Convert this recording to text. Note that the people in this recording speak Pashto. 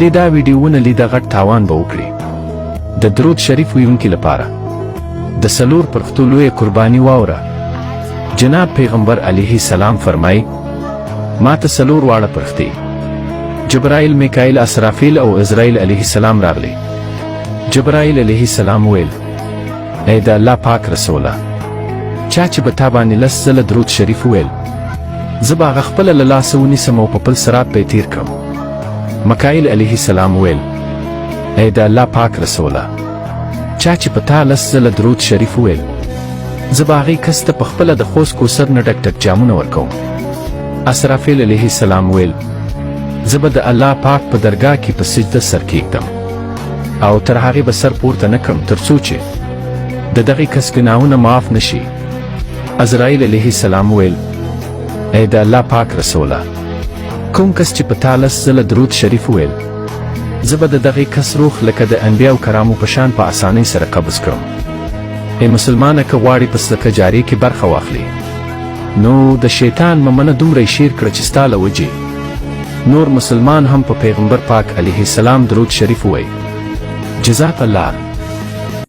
دې دا ویډیو ونه لیده، غټ تاوان به وکړي. د درود شریف ویونکي لپاره د څلور پرښتو لویه قرباني واوره. جناب پیغمبر علیه السلام فرمای: ما ته څلور واړه پرښتې، جبرائیل، میکائیل، اسرافیل او عزرائیل علیه السلام راغلي. جبرائیل علیه السلام ویل: ای د الله پاک رسوله، چا چې به تا باندې 10 ځله درود شریف ویل، زه به هغه خپله له لاسه ونیسم او په پل صراط به یې تیر کړم. مکائیل علیه السلام ویل: ای د الله پاک رسوله، چا چې په تا 10 ځله درود شریف ویل، زه به هغې کس ته په خپله د خوست کوثر نه ډک ډک جامونه ورکوم. اسرافیل علیه السلام ویل: زه به د الله پاک په درګاه کې په سجده سر کېږدم او تر هغې به سر پورته نه کړم تر څو چې د دغې کس ګناهونه معاف نشي. عزرائیل علیه السلام ویل: ای د الله پاک رسوله، کوم کس چې په تا 10 ځله درود شریف ویل، زه به د دغې کس روح لکه د انبیاء کرامو په شان په اسانۍ سره قبض کړم. ای مسلمانه، که غواړي په صدقه جاري کې برخه واخلي، نو د شیطان ممنه دومره شیر کړه چې ستا له وجې نور مسلمان هم په پیغمبر پاک علیه السلام درود شریف وایي. جزاک الله.